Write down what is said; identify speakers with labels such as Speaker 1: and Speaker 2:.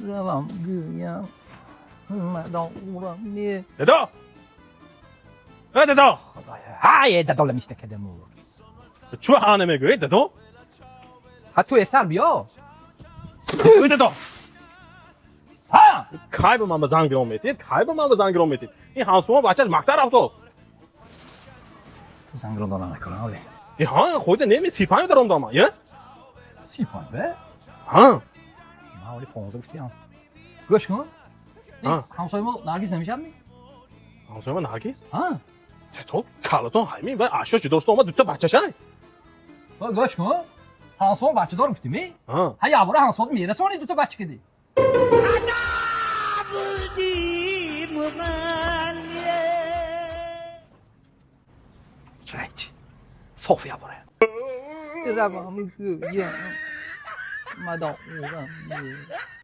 Speaker 1: Равам гӯям, мадорам нест.
Speaker 2: Дадо! Э, дадо!
Speaker 1: Ҳай, дадола миштакадаму.
Speaker 2: Чӯ ҳа намегӯӣ, дадо?
Speaker 1: Ҳа, ту эсар биё.
Speaker 2: Ӯ, дадо!
Speaker 1: Ҳа.
Speaker 2: Кай ба ман ба зан гиром метед? Кай ба ман ба зан гиром метед? Ин ҳамсума бачаш мактаб рафтааст.
Speaker 1: Ту зангирон дона накунам, оле.
Speaker 2: Э, ҳа, хойда неми 35 даром дама, е?
Speaker 1: 35 бе?
Speaker 2: Ҳа.
Speaker 1: Ман оли 15 гуфтиам. Гӯш кун.
Speaker 2: Ҳа.
Speaker 1: Ҳамсои мо Наргиз намешавадми?
Speaker 2: Ҳамсояма Наргиз?
Speaker 1: Ҳа.
Speaker 2: Чато калатон ҳайми ва ашё ҷудо шуда омад, дута бачашай.
Speaker 1: Гӯш кун. Ҳамсома бачадор гуфтими?
Speaker 2: Ҳа.
Speaker 1: Ҳа, ябора ҳамсома мерасони дута бача киди. Соф ябора. Равам гӯям, мадорам нест.